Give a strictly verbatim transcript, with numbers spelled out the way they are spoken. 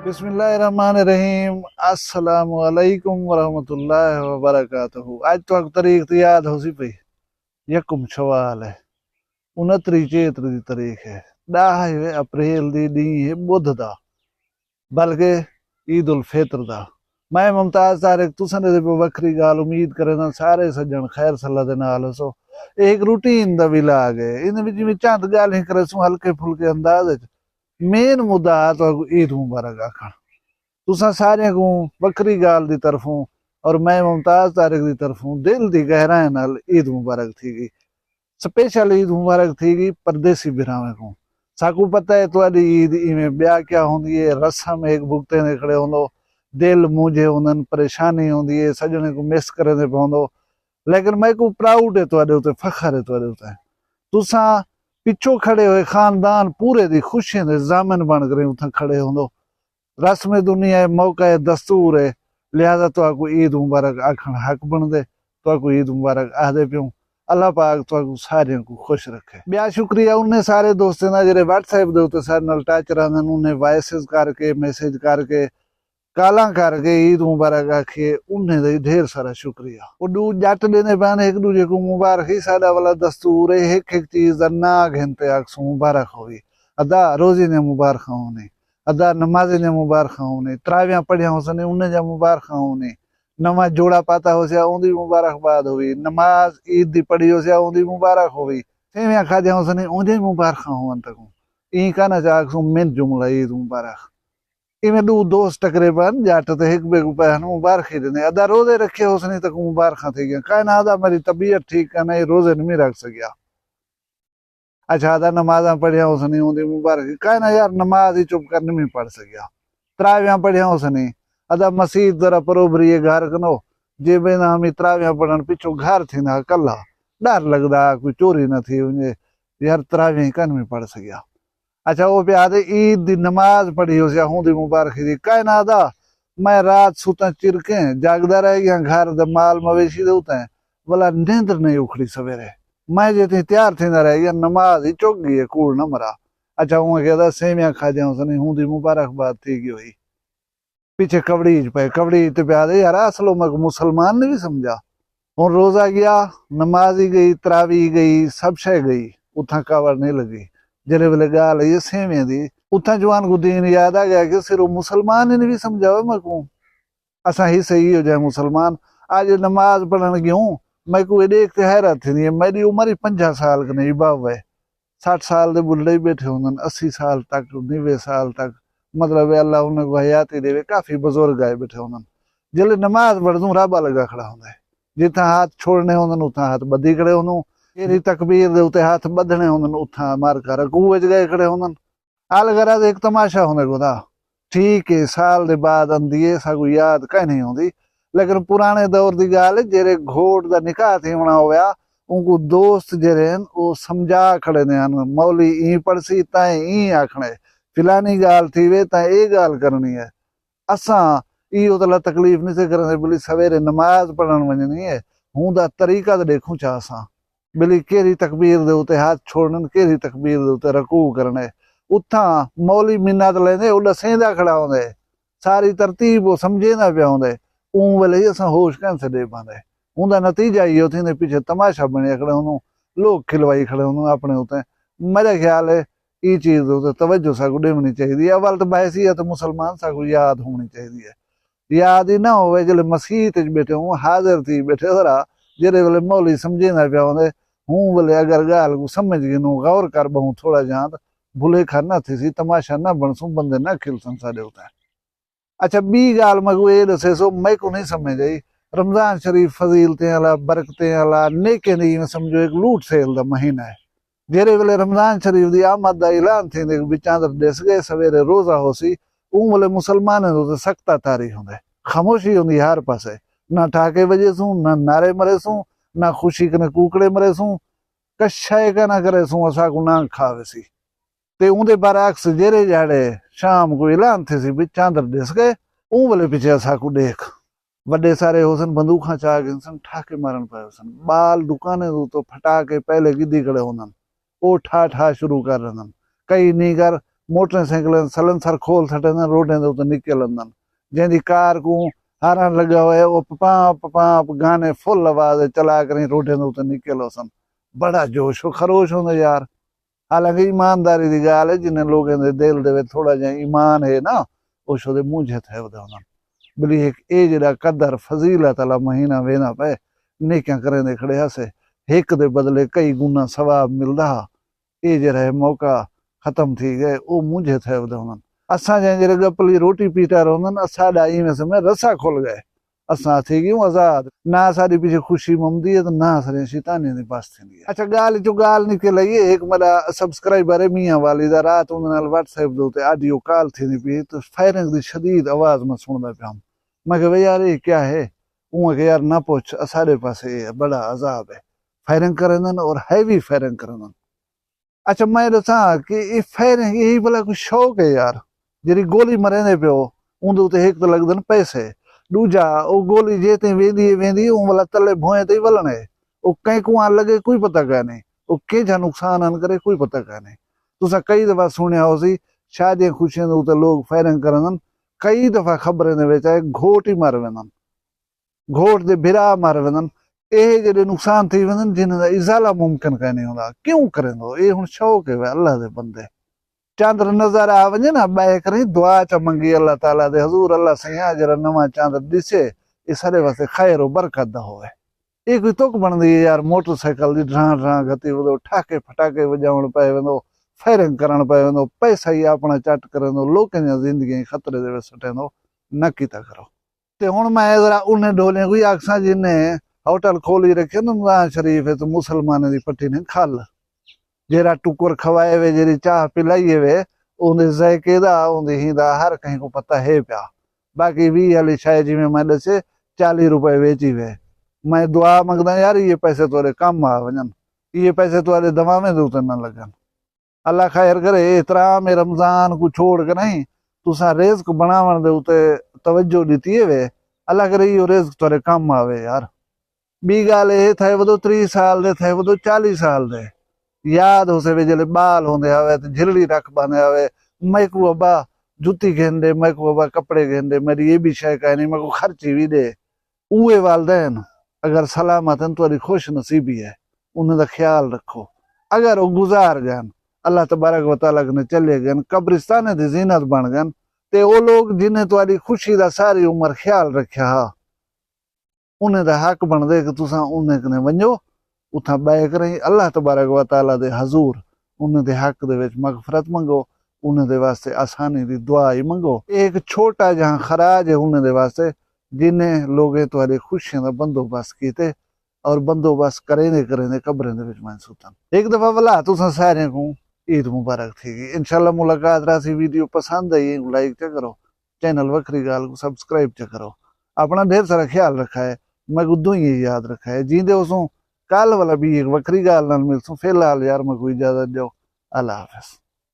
بسم اللہ الرحمن الرحیم۔ السلام علیکم ورحمۃ اللہ وبرکاتہ۔ اج تہاکوں تاریخ تے یاد ہوسی پئی، یکم شوال ہے، انہتری چیت دی تاریخ ہے، ݙاہ اپریل دی ݙینہہ ہے ٻدھ دا، بلکہ عید الفطر دا۔ میں ممتاز طارق، تساں دے وکھری ڳالھ، امید کرینداں سارے سڄݨ خیر صلاح دے نال ہوسو۔ اے ہک روٹین دا ولاگ ہے، ایندے وچ میں چند ڳالھیں کریسوں ہلکے پھلکے انداز وچ۔ مین مدعا تہاکوں عید مبارک آکھݨ۔ تساں ساریاں کوں وکھری ڳالھ دی طرفوں اور میں ممتاز طارق دی طرفوں دل دی گہرائیں نال عید مبارک تھی ڳئی۔ سپیشل عید مبارک تھی ڳئی پردیسی بھراویں کوں۔ ساکوں پتہ ہے تہاݙی عید ایویں ٻیا کیا ہوندی ہے، رسم ہک بھگتیندے کھڑے ہوندو، دل مونجھے ہوندن، پریشانی ہوندی ہے، سڄݨیں کوں مس کریندے پوندو۔ لیکن میکوں پراؤڈ ہے تہاݙے اتے، فخر ہے تہاݙے اتے۔ تساں پچھوں کھڑے ہوئے خاندان پورے دی خوشیاں دے ضامن بݨ کریں اتھاں کھڑے ہوندو۔ رسم دنیا ہے، موقع ہے، دستور ہے، لہذا تہاکوں عید مبارک آکھݨ حق بݨدے۔ تہاکوں عید مبارک آہدے پیوں۔ اللہ پاک تہاکوں ساریاں کوں خوش رکھے۔ ٻیا شکریہ انہیں سارے دوستیں دا جیڑھے واٹس ایپ دے اتے ساݙے نال ٹچ رہندن، انہیں وائسز کر کے، میسج کر کے، کالاں کر کے عید مبارک آکھیے، انہیں دا ڈھیر سارا شکریہ۔ او ݙو ڄٹ ݙیندے پئے ہن ہک ݙوجھے کوں مبارخی، ساݙا والا دستور ہے ہک ہک چیز دا ناں گھن تے آکھسوں مبارخ ہووی۔ ادا روزے دیاں مبارخاں ہونی، ادا نمازیں دیاں مبارخاں ہونی، تراویاں پڑھیاں ہوسن انہیں دیاں مبارخاں ہونی، نواں جوڑا پاتا ہوسیا اوندی مبارخباد ہووی، نماز عید دی پڑھی ہوسیا اوندی مبارخ ہووی، سیویاں کھادیاں ہوسن اوندیاں مبارخاں ہوون تکوں۔ ایں کانا چا آکھسوں من جملہ عید مبارخ۔ ایویں ݙو دوست ٹکرے پن، ڄٹ تے ہک ٻئے کوں پئے ہن مبارخی ݙیندے۔ ادا روزے رکھے ہوسن تکوں مبارخاں تھی ڳیاں۔ کائنا ادا میری طبیعت ٹھیک کائنا، اے روزے نمی رکھ سڳیا۔ اچھا ادا نمازاں پڑھیاں ہوسن اوندی مبارخی۔ کائنا یار نماز ہی چپ کر نمی پڑھ سڳیا۔ تراویاں پڑھیاں ہوسن، ادا مسیت ذرا پروبھری ہے گھر کنوں، جے ویندا ہمی تراویاں پڑھݨ پچھوں گھر تھیندا ہا کلھا۔ ݙر لڳدا ہا کوئی چوری نہ تھی ونڄے، یار تراویاں ہی کائنمی پڑھ سڳیا۔ اچھا او پیا آہدے عید دی نماز پڑھی ہوسیا ہوندی مبارخی دی۔ کائنا ادا میں رات ستاں چرکیں جاڳدا رہ ڳیاں، گھر دے مال مویشی دے اتیں ولا نیندر نئیں اکھڑی سویرے۔ میں جے تئیں تیار تھیندا رہ ڳیاں، نماز ہی چک ڳئی ہے، کوڑ نہ مرا۔ اچھا اوں آکھیا ادا سیویاں کھادیاں ہوسن ہوندی مبارخباد تھی ڳئی ہوئی۔ پچھے کوڑیج پئے، کوڑیج تے پیا آہدے یار اصلوں میکوں مسلمان نی وی سمجھا۔ ہݨ روزہ ڳیا، نماز ہی ڳئی، تراویح ڳئی، سب شئے ڳئی، اتھاں کاوڑ نی لڳی۔ جیڑھے ویلے ڳالھ آئی ہے سیویں دی، اتھاں جوان کوں دین یاد آ ڳیا کہ سر او مسلمان ہی نی وی سمجھا ہوئے میکوں۔ اساں ہی صحیح ہو جائیں مسلمان۔ اڄ نماز پڑھݨ ڳیوں، میکوں اے ݙیکھ تے حیرت تھیندی ہے، میݙی عمر ہی پنجاہ سال کنیں ابھو ہے۔ سٹھ سال دے ٻڈھڑے ہی ٻیٹھے ہوندن، اسی سال تک، نیوے سال تک، مطلب ہے اللہ انہیں کوں حیاتی ݙیوے، کافی بزرگ آئے ٻیٹھے ہوندن۔ جیلے نماز پڑھدوں رابا لڳا کھڑا ہوندا ہے، جتھاں ہتھ چھوڑݨے ہوندن اتھاں ہتھ ٻدھی کھڑے ہوندوں، کیڑھی تکبیر دے اتے ہتھ ٻدھݨے ہوندن اتھاں مار کر رکوع وچ ڳئے کھڑے ہوندن۔ الغرض ہک تماشا ہوندے ڳودا۔ ٹھیک ہے، سال دے بعد آندی ہے، ساکوں یاد کائنی ہوندی، لیکن پراݨے دور دی ڳالھ ہے، جیڑھے گھوٹ دا نکاح تھیوݨا ہویا، اونکوں دوست جیڑھے ہن او سمجھا کھڑیندے ہن، مولی ایں پڑھسی تاں ایں آکھݨے، فلانی ڳالھ تھیوے تاں اے ڳالھ کرݨی ہے۔ اساں ایہو تلا تکلیف نی سے کریندے، بھلی سویرے نماز پڑھݨ ونڄݨی ہے، ہوندا طریقہ تاں ݙیکھوں چا اساں۔ بھلی کیڑھی تکبیر دے اتے ہتھ چھوڑݨن، کیڑھی تکبیر دے اتے رکوع کرݨے۔ اتھاں مولی منت لیندے، او ݙسیندا کھڑا ہوندے، ساری ترتیب او سمجھیندا پیا ہوندے۔ اوں ویلے ہی اساں ہوش کائنسے ݙے پاندے۔ اوندا نتیجہ ایہو تھیندے، پچھے تماشا بݨیا کھڑے ہوندوں، لوک کھلوائی کھڑے ہوندوں اپݨے اتے۔ میݙا خیال ہے ایں چیز دے اتے توجہ ساکوں ݙیوݨی چاہیدی ہے۔ اول تاں بحیثیت مسلمان ساکوں یاد ہووݨی چاہیدی ہے۔ یاد ہی نہ ہووے، جیلے مسیت اچ ٻیٹھے ہوں، حاضر تھی ٻیٹھے ذرا، جیڑھے ویلے مولی سمجھیندا پیا ہوندے، ہوں ویلے اگر ڳالھ کوں سمجھ گھنوں، غور کر ٻہوں تھوڑا جہاں، تاں بھلیکھا نہ تھیسی، تماشا نہ بݨسوں، بندے نہ کھلسن ساݙے اتے۔ اچھا، ٻی ڳالھ میکوں اے ݙسیسو، میکوں نئیں سمجھ آئی، رمضان شریف فضیلتیں آلا، برکتیں آلا، نیکیں دی ایویں سمجھو ہک لوٹ سیل دا مہینہ ہے۔ جیڑھے ویلے رمضان شریف دی آمد دا اعلان تھیندے، وچاندر ݙس ڳئے، سویرے روزہ ہوسی، اوں ویلے مسلمانیں دے اتے سخت طاری ہوندے، خاموشی ہوندی ہر پاسے، نہ ٹھاکے وڄیسوں، نہ نعرے مریسوں، نہ خوشی کنے کوکڑے مریسوں، کشے کائنا کریسوں، اساکوں نہ کھا ویسی۔ تے اوندے برعکس جیڑھے ڄہاڑے شام کوں اعلان تھیسی بھئی چاندر ݙس ڳئے، اوں ویلے پچھے اساکوں ݙیکھ۔ وݙے سارے ہوسن، بندوقاں چا گھنسن، ٹھاکے مارݨ پئے ہوسن۔ ٻال دکانیں دے اتوں پھٹا کے پہلے گھدی کھڑے ہوندن، او ٹھا ٹھا شروع کر ݙیندن۔ کئی نی کر موٹر سائیکلیں سلنسر کھول سٹیندن، روڈیں دے اتے نکل آندن۔ جیندی کار کوں ہارن لگا ہوئے، او پپاں پپاں گانے فل آواز اچ چلا کریں روڈیں دے اتے نکل ہوسن۔ بڑا جوش و خروش ہوندے یار۔ حالانکہ ایمانداری دی ڳالھ ہے، جنہیں لوگیں دے دل دے وچ تھوڑا جہا ایمان ہے نا، او شودے مونجھے تھئے ودے ہوندن۔ بلی ہک اے جیڑھا قدر فضیلت آلا مہینہ ویندا پئے، نیکیاں کریندے کھڑے ہاسے، ہک دے بدلے کئی گنا ثواب ملدا ہا۔ اے جیڑھا ہے موقع ختم تھی ڳئے، او مونجھے تھئے ودے ہوندن۔ اساں جئیں جیڑھے ڳپلی روٹی پیٹا رہندن، اساݙا ایویں سمجھ رسا کھل ڳئے۔ اساں تھی ڳیوں آزاد۔ نہ اساݙی پیچھے خوشی ممدی ہے تے نہ اساݙیاں شیطانیاں دی بس تھیندی ہے۔ اچھا، ڳالھ اچوں ڳالھ نکل آئی ہے، ہک میݙا سبسکرائبر ہے میاں والی دا، رات اوندے نال واٹس ایپ دے اتے آڈیو کال تھیندی پئی ہے تے فائرنگ دی شدید آواز میں سݨدا پیا ہم۔ میں کہا، "وے یار، اے کیا ہے؟" اوں آکھیا، "یار نہ پچھ، اساݙے پاسے اے ہے، بڑا عذاب ہے۔ فائرنگ کریندن اور ہیوی فائرنگ کریندن۔" اچھا، میں ݙساں کہ اے فائرنگ، اے بھلا کوئی شوق ہے یار؟ جیڑھی گولی مریندے پیو، اوندے اتے ہک تاں لڳدن پیسے، ݙوجھا او گولی جے تئیں ویندی ہے، ویندی ہے، اوں والا تلے بھوئیں تئیں ولݨ ہے۔ او کہیں کوں آن لڳے کوئی پتہ کائنی، او کینجھا نقصان آن کرے کوئی پتہ کائنی۔ تساں کئی دفعہ سݨیا ہوسی، شادیاں خوشیاں دے اتے لوگ فائرنگ کریندن، کئی دفعہ خبریں دے وچ آئے گھوٹ ہی مر ویندن۔ گھوٹ دے بھرا مر ویندن۔ اے جیڑھے نقصان تھی ویندن، جنہاں دا ازالہ ممکن کائنی ہوندا۔ کیوں کریندو؟ اے ہݨ شوق ہے وے اللہ دے بندے۔ چندر نظر آ ونڄے نا، ٻہہ کریں دعا چا منگی اللہ تعالیٰ دے حضور، "اللہ سئیاں، جیڑھا نواں چندر ݙسے، اے ساݙے واسطے خیر و برکت دا ہووے۔" اے کوئی تک بݨدی ہے یار، موٹر سائیکل دی ڈھاں ڈھاں گھتی ودو، ٹھاکے پھٹاکے وڄاوݨ پئے ویندو، فائرنگ کرݨ پئے ویندو، پیسہ ہی اپݨا چٹ کریندو، لوکیں دیاں زندگیاں ہی خطرے دے وچ سٹیندو، نہ کیتا کرو۔ تے ہݨ میں ذرا انہیں ڈھولیں کوں آکھساں جنہیں ہوٹل کھولی رکھے نا نواز شریف اچ، مسلمانیں دی پٹی نے کھل۔ جیڑھا ٹکر کھوائے وے، جیڑھی چاہ پلائی وے، اوندے ذائقے دا، اوندی ہی دا ہر کہیں کوں پتہ ہے پیا۔ باقی ویہہ آلی شے جیویں میں ݙسے، چالیہہ روپے ویچی وے۔ میں دعا منگداں یار، ایہے پیسے تہاݙے کم آ ونڄن، ایہے پیسے تہاݙے دواویں دے اتے نہ لڳن۔ اللہ خیر کرے۔ احترام رمضان کوں چھوڑ کے نہیں، تساں رزق بݨاوݨ دے اتے توجہ ݙتی ہے وے، اللہ کرے ایہو رزق تہاݙے کم آوے یار۔ ٻی ڳالھ اے، تھئے ودو تریہہ سال دے، تھئے ودو چالیہہ سال دے، یاد ہوسے وے جیلے ٻال ہوندے ہاوے تے جھلڑی رکھ ٻاندے ہاوے، "میکوں ابا جتی گھن ݙے، میکوں ابا کپڑے گھن ݙے، میݙی اے ٻی شے کائنی، میکوں خرچی وی ݙے۔" اوہے والدین اگر سلامت ہن، تہاݙی خوش نصیبی ہے، انہیں دا خیال رکھو۔ اگر او گزار ڳئن، اللہ تبارک و تعالیٰ کنے چلے ڳئن، قبرستانیں دی زینت بݨ ڳئن، تے او لوگ جنہیں تہاݙی خوشی دا ساری عمر خیال رکھیا ہا، انہیں دا حق بݨدے کہ تساں انہیں کنے ونڄو، اتھاں ٻہہ کریں اللہ تبارک و تعالیٰ دے حضور انہیں دے حق دے وچ مغفرت منگو، انہیں دے واسطے آسانی دی دعا ہی منگو۔ اے ہک چھوٹا جہاں خراج ہے انہیں دے واسطے، جنہیں لوگیں تہاݙے خوشیاں دا بندوبست کیتے اور بندوبست کریندے کریندے قبریں دے وچ ونڄ ستن۔ ہک دفعہ ولا تساں ساریں کوں عید مبارک تھی ڳئی۔ انشاءاللہ ملاقات رہسی۔ ویڈیو پسند آئی ہے، لائک چا کرو، چینل وکھری ڳالھ کوں سبسکرائب چا کرو۔ اپݨا ڈھیر سارا خیال رکھا ہے، میکوں دعائیں یاد رکھا ہے۔ جیندے ہوسوں کل ولا ٻی ہک وکھری ڳالھ نال ملسوں۔ فی الحال یار میکوں اجازت ݙیو، اللہ حافظ۔